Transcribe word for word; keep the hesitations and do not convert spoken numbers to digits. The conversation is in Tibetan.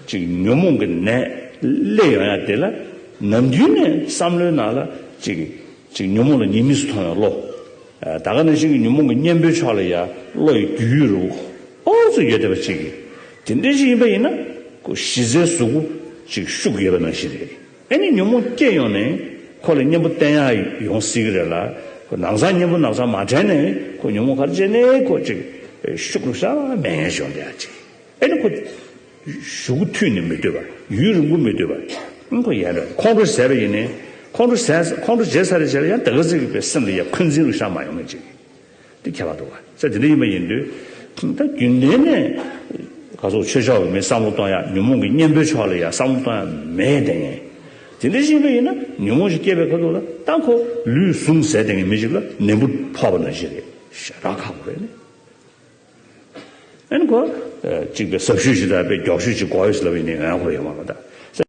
ཅིག་ཉོན་མོངས་ཀྱི་ནད་སླེབས་ཡོང་ཡ་དེ་ལ་ནམ་རྒྱུན་ནས་བསམ་བློའི་ནང་ལ་ཅིག་ཅིག་ཉོན་མོངས་ལ་ཉེས་དམིགས་སུ་མཐོང་བའི་བློ། ད་ག་ནང་བཞིན་གྱི་ཉོན་མོངས་ཀྱི་གཉེན་པོའི་ཕྱོགས་ལ་ཡ་བློ་ཡི་རྒྱུས་ཡོད་རུང་ཨོ་ཙི་ཡོད་བསྡད་པ་ཅིག་གིས་དེ་འདྲ་ཞིག་ཡིན་པ་ཡིན་ན་ཁོ་གཞི་རྩའི་གཟུགས་པོ་ཅིག་ཤུགས་ཡོད་པ་ནང་བཞིན་རེད། ཨེ་ནི་ཉོན་མོངས་སྐྱེས་ཡོང་ནས་ཁོ་ལ་གཉེན་པོ་བསྟེན་ཡག་ཡོང་སྲིད་ཀྱི་རེད་ལ། ཁོ་ནང་ཚང་གཉེན་པོ་ནང་ཚང་མ་དྲན་ནས་ཁོ་ཉོན་མོངས་ག་རེ་བྱས་ནས་ཁོ་ཅིག་ཤུགས་རུ་ཤ་མེད་ངན་ཞོན་བསྡད་ཡག་ཅིག་ཨེ་ནི་ཁོ་གཞུག་གུ་མཐུད་ནས་མི་སྡོད་པ་ཡུན་རིང་པོ་མི་སྡོད་པ་ཨང་ཁོ་ཡན་རེད། ཁོང་ཁྲོ་ཟས་པ་ཡིན་ནས་ཁོང་ཁྲོ་ཟས་ཁོང་ཁྲོ་བརྗེད་ཚར་རེ་བྱས་ལ་ཡང་ད་ག་ཚོད་ཀྱི་པའི་སེམས་ལ་ཡང་འཁོན་འཛིན་རུ་ཤ་མ་ཡོང་ངེས་ཅིག་དེ་ཁྱད་པར་འདུག་བ། ས་དེ་འདྲ་ཡིན་པ་ཡིན་དུས་ད་རྒྱུན་ལྡན་ནས་ག་ཚོད་ཆོས་ཕྱོགས་ཀྱི་མི་བསམ་བློ་གཏོང་ཡག་ཉོན་མོངས་ཀྱི་གཉེན་པོའི་ཕྱོགས་ལ་ཡང་བསམ་བློ་གཏོང་ཡག་མེད་དེ་ངས་དེ་འདྲ་ཡིན་པ་ཡིན་ན་ཉོན་མོངས་ཤིག་སྐྱེས་པའི་ཁ་ཐུག་ལ་ད་ཁོ་ལུས་ཟུངས་ཟད་དེ་ངས་མི་ཞིག་ལ་ནད་འབུ་ཕོག་པ་ནང་བཞིན་རེད། ཞེ་དྲག་ཁག་པོ་རེད་ནི། ཨ་ནི་ཁོ་གཅིག་པའི་ཟབ་ཤོས་ཤིག་དང་པའི་མགྱོགས་ཤོས་ཤིག་གོ་ཡོད་ཟེར་ལབ་ཡིན་ནའི་ང་ཁོ་ཡོད་མ་རེད་ད།